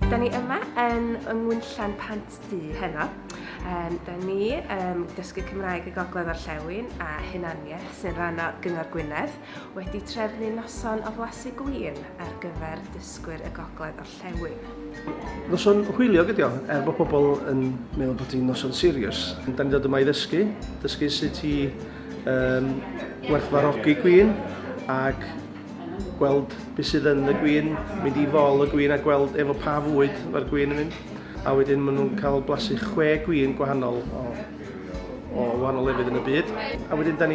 Da ni yma yn yng Ngwynllan Pant Du heno. Da ni Dysgu Cymraeg y Gogledd Orllewin a Hunaniaeth sy'n rhan o Gyngor Gwynedd wedi trefnu noson o flasu gwin ar gyfer dysgwyr y Gogledd Orllewin. Noson hwyliog ydi o, er bod pobl yn meddwl bod hi'n noson serious. Da ni'n dod yma i ddysgu, dysgu sut i gwerthfawrogi gwin ac gweld beth sydd yn y gwin, mynd i fol y gwin a gweld efo pa fwyd mae'r gwin yn mynd. A wedyn maen nhw'n cael blasu 6 gwin gwahanol o wahanol lefydd yn y byd. A wedyn da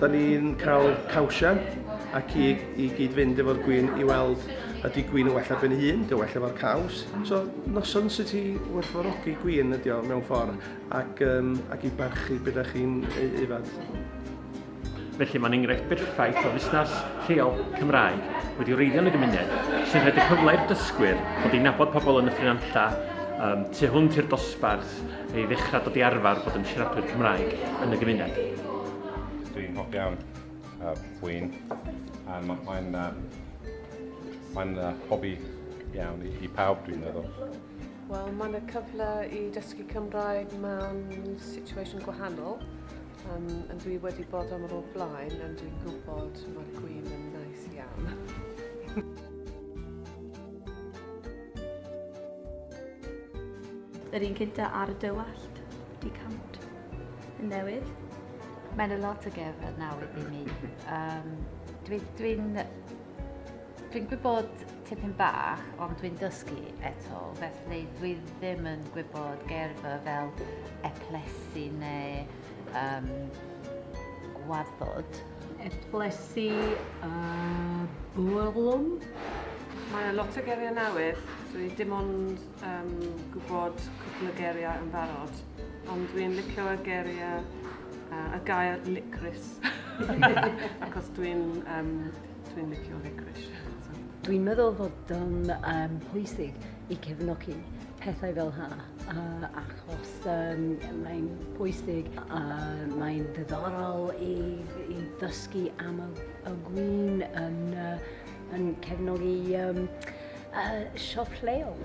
ni'n cael cawsia a cig i gyd fynd efo'r gwin i weld ydy gwin yn well ar ben ei hun, ydy o well efo'r caws. So noson sut i werthfawrogi gwin ydy o mewn ffordd ac i barchu beth ydych chi'n ei yfad. Felly mae'n enghraifft berffaith o fusnes lleol Cymraeg wedi wreiddio yn y gymuned sy'n rhaid y cyfle i'r dysgwyr ddod i nabod pobl yn Nyffryn Nantlle tu hwnt i'r dosbarth i ddechrau dod i arfer bod yn siaradwyr Cymraeg yn y gymuned. Dwi'n hoff iawn win a mae'n hobi iawn i pawb dwi'n meddwl. Wel, mae'n y cyfle i dysgu Cymraeg mewn situation gwahanol. A dwi wedi bod am yr o'r blaen, a dwi'n gwybod mae'r gwin yn nice iawn. Yr un cynta ar y dywallt, decant, yn newydd. Mae'n a lot o geiriau newydd i mi. Dwi'n gwybod tipyn bach, ond dwi'n dysgu eto, felly dwi ddim yn gwybod geirfa fel eplesu neu gwaddod. Eplesu, bwrlwm. Mae lot o geiriau newydd. Dwi dim ond gwybod cwpl o geiriau yn barod, ond dwi'n licio y geiriau, y gair licorice, achos dwi'n licio licorice. Dwi'n meddwl fod yn pwysig i cefnogi pethau fel ha, achos mae'n pwysig a mae'n ddiddorol i ddysgu am y gwin yn cefnogi siop lleol.